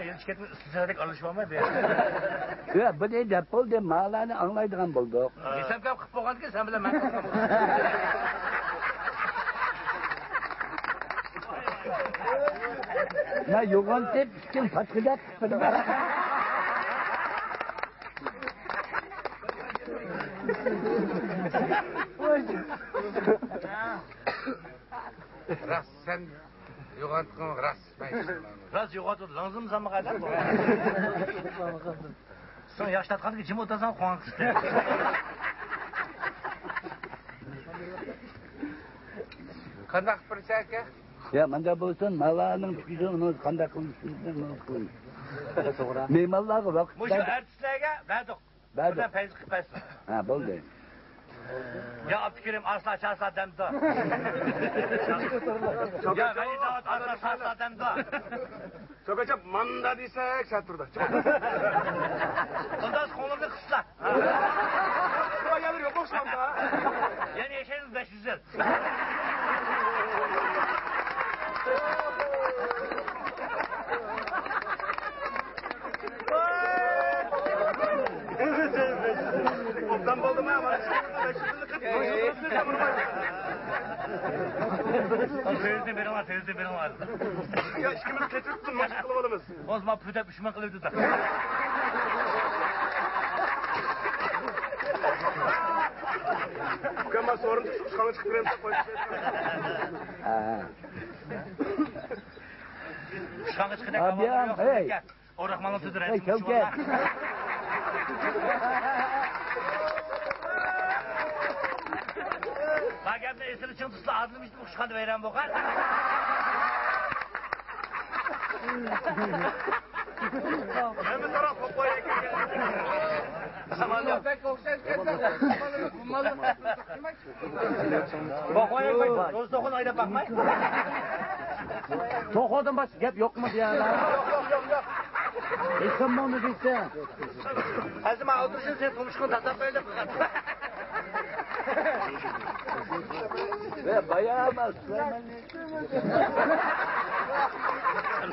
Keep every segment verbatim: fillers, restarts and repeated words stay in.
يېلىشىپ كەتمەي، ئىستىلسەدەك ئارىلىشىۋالماي بۇ يەردە. يا، بۇنى دەپ بولدى، مالارنى ئاڭلايدىغان بولدۇق. ھېسابكار قىلىپ بولغاندىكىن سەن بىلەن مەن قىلغان بولدۇم. مەن يوغان دەپ ئىككىم پاتقىدەك قىلىپ. راست، سەن يوغانتقىن راست. راست يوغانتقىن لازىم زامىغا ئادەم. سەن ياخشى تارتقاندا جىم ئولتۇرساڭ قوڭاق قىستى. قانداق بىر سەكە؟ يا، مانداق بولسۇن، مالارنىڭ تۈكىدىن قانداق قىلىش، مېھمانلارغا ۋاقىت مۇشۇ ئەرتىسلەرگە بەردۇق. بەردۇق. بىردەم پەيزى قىلىپ بەرسۇن. ھە، بولدى. يا ئابدۇكېرىم ئاسلا چاسلا دەمدۇ. يا ۋەلى داۋۇت ئاسلا چاسلا دەمدۇ. شۇ كەچە ماندا دېسەك، شۇ تۇردا. ئۇنداز قوڭلىرىنى قىسلا. شۇ يەرلەر يوق ئوخشامدا. يەنە ياشايمىز بەش يۈز يىل. ئوبدان بولدىما؟ مانا ئىككىمىزنى بېرىڭلار، تېزدىن بېرىڭلار. يا، ئىككىمىز قېتىپ ماشىنا قىلىپ ئالىمىز. ئوزما پۈدەپ ئۈچ مىڭ قىلىۋېتىدۇ. ئۇكام، مانا سورۇن تۇتۇپ ئۇچقانغا چىقىپ بېرەمسەن، قويۇپ. ھە. ئۇچقانغا چىقىدەك ئابىيام، ھەي. ئورۇق ماڭا تۇتۇر، ھەي، كەۋكە. ما گەپنى ئېسىل چىڭ تۇتسا، ئادىلىم ئىشتىن ئۇچقاندا ۋەيران بولغان. ھەممە تەرەپ قوپاي ئەكەلگەن. بەك ئوخشاش كەتتى. توخۇدىن باشقا گەپ يوقمۇ دېيەلەر؟ ھېسابمۇ دېسە. ھەزىم ئولتۇرۇشۇن سەن تۇمشۇقۇن تاتاپ بەردى. ۋە بايا ئەمەس.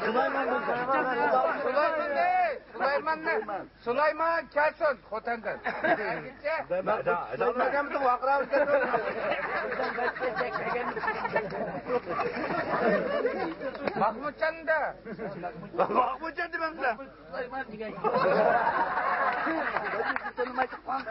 سۇلايمان، سۇلايماننى. سۇلايمان كەلسۇن خوتەندىن. كەلگىنچە سۇلايمانغا ۋارقىراۋېتىدۇ. ماخمۇتجان دە. ماخمۇتجان دېمەمسىلەر. سۇلايمان دېگەن. تونۇماي تۇرغان.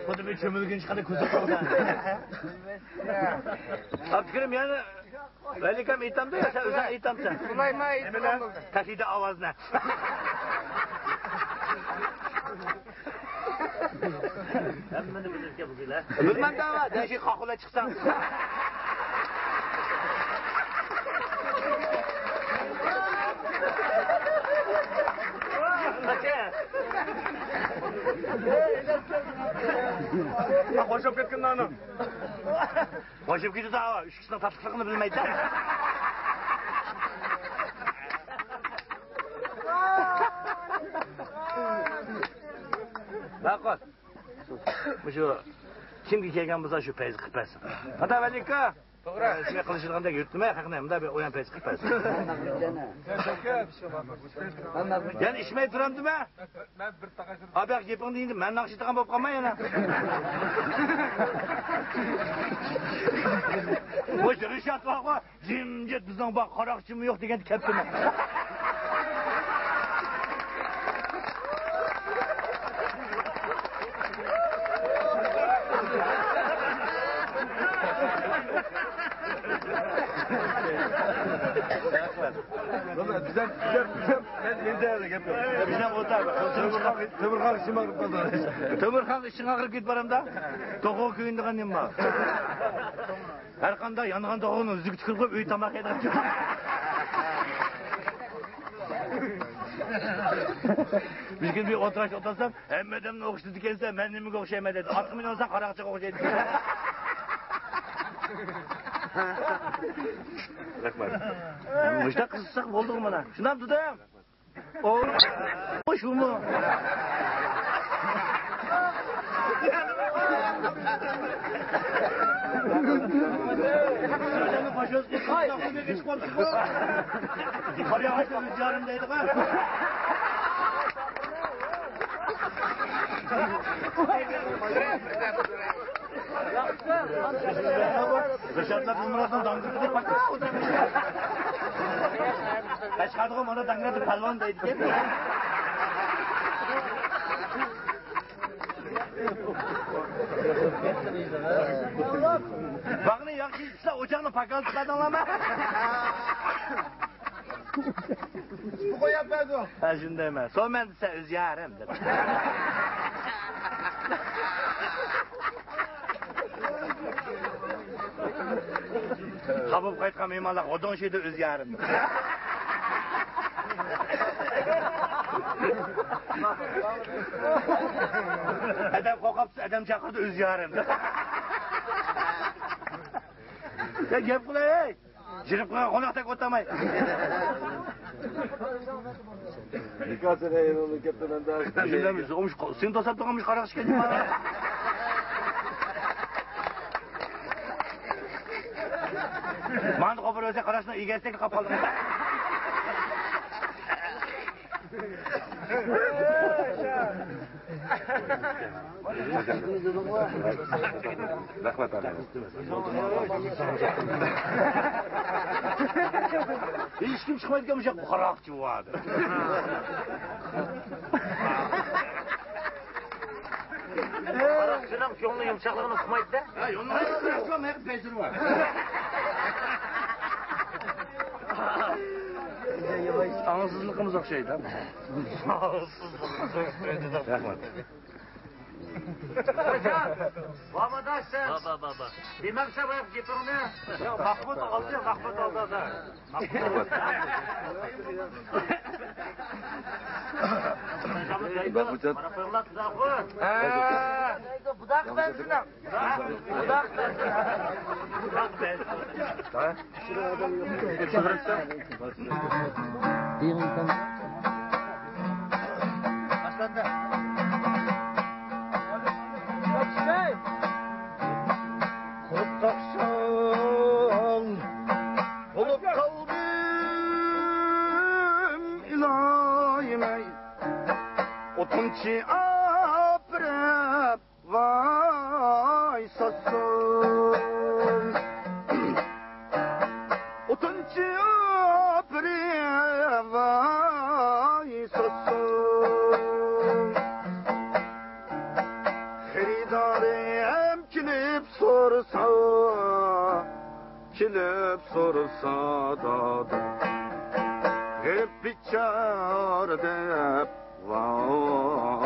خۇددى بىر چۆمۈلگىنى چىققاندەك كۆزى قارىدى. ئابدۇكېرىم يەنە ۋەلىكەم ئېيتامدۇ يا سەن ئۆزۈڭ ئېيتامسەن؟ سۇلايمان ئېيتقان بولدى. تەسلىدە ئاۋازنى. ھەممىنى بىلىدىكەن بۈگۈن ھە. بىلمەن دەۋا، دەشى قاقۇلە چىقساڭ. قوشۇپ كەتكىن نانۇ. قوشۇپ كېتىدۇ، ئۈچ كىشىنىڭ تاتلىقلىقىنى بىلمەيدۇ. ماقۇل. مۇشۇ كىمگە كەلگەن بولسا شۇ پەيزى قىلىپ بەرسۇن. ئاتا ۋەلىكا. توغرا. سىزگە قىلىشىدىغاندەك يۈرتتۈمە، خەقنى ھەمدە بىر ئويان پەيزى قىلىپ بەرسۇن. يەنە ئىچمەي تۇرامدىمە؟ ئاباق گېپىڭدىن ئېيتىپ، مەن ناخشا ئېيتىدىغان بولۇپ قالماي يەنە. مۇشۇ رىشات بارغۇ، جىمجىت بىزنىڭ بار، قاراقچىمۇ يوق دېگەندە كەپتىمەن. بىزەم، بىزەم، بىزەم، مەن ئىندىيەدە گەپ يوق. بىزەم ئوتاق. تۆمۈرخان ئىشىڭ ئاغرىپ كېتىپ بارامدا. توخۇ كۆيۈندىغان نېمە بار؟ ھەر قانداق يانغان توخۇنى ئۆزىگە تۈكۈرۈپ قويۇپ، ئۆي تاماق يەيدىغان. بىر كۈنى بىر ئولتۇراش ئولتۇرسام، ھەممە ئادەمنى ئوخشىتىدىكەنسەن، مەن نېمىگە ئوخشايمەن دېدى. ئاتقا مىنىۋالساڭ قاراقچىغا ئوخشايدىكەن. رەھمەت. مۇشۇنداق قىلساق بولدىغۇ مانا. شۇنداقمۇ دادام؟ ئۇ، شۇمۇ؟ قارىياغاچتا ئۆز يارىم دەيدىغۇ. رىشاتلار نومۇراسىنىڭ داڭگىرىدى. قەشقەردىغۇ مانا داڭگىرىدى پالۋان دەيدىكەن. باغنى ياخشى ئىچسە ئوچاقنى پاكالتىپ بەردىڭلارمۇ؟ سۇپى قويۇپ بەردىڭ. ھە، شۇندايمەن. سومەن دېسە ئۆز يارىم دەپ. خاپا بولۇپ قايتقان مېھمانلار غودوڭشىدە ئۆز يارىم. ئادەم قورقۇپ ئادەم چاقىرىدۇ ئۆز يارىم. يا گەپ قىلاي، ھەي. جىرىپ قويغان قوناقتەك ئولتۇرماي. نىكاسىنى ئېلىۋالدى، كەپتىمەن-دە. سېنى توساپ تۇرغان مۇشۇ قاراقچى ئىكەن. مانا قوپۇرۇۋەتسە قاراقچىنىڭ ئىگىسىدەك قاپ قالدىم. رەھمەت، ئاكا. ھېچكىم چىقمايدىكەن مۇشۇ قاراقچى بار دەپ. قاراقچىنىڭ كۆڭلى يۇمشاقلىقىنى ئۇقمايدۇ-دە. ھە، يوللىمايدۇ، قاراقچىلار مەيقى پەيزىرى بار. ئاڭسىزلىقىمىز ئوخشايدۇ. ئاڭسىزلىقىمىز ئوخشايدۇ. رەھمەت. بابا، داش سەن. بابا، بابا. دېمەڭچە باياق گېپىڭنى. يا، مەھمۇد ئالدى، مەھمۇد ئالدى. مەھمۇدجان. ھە. بۇداق بەرسىنە. قۇرۇق قاقشال بولۇپ قالدىم، ئىلاھىم ئەي. ئوتۇنچى ئاپىرىپ ۋاي ساتسۇن. ئوتۇنچى ئاپىرى ۋاي ساتسۇن. خېرىدارىم كېلىپ سورىسا، كېلىپ سورىسا دادام، غېرىب بىچارە دەپ ۋاي.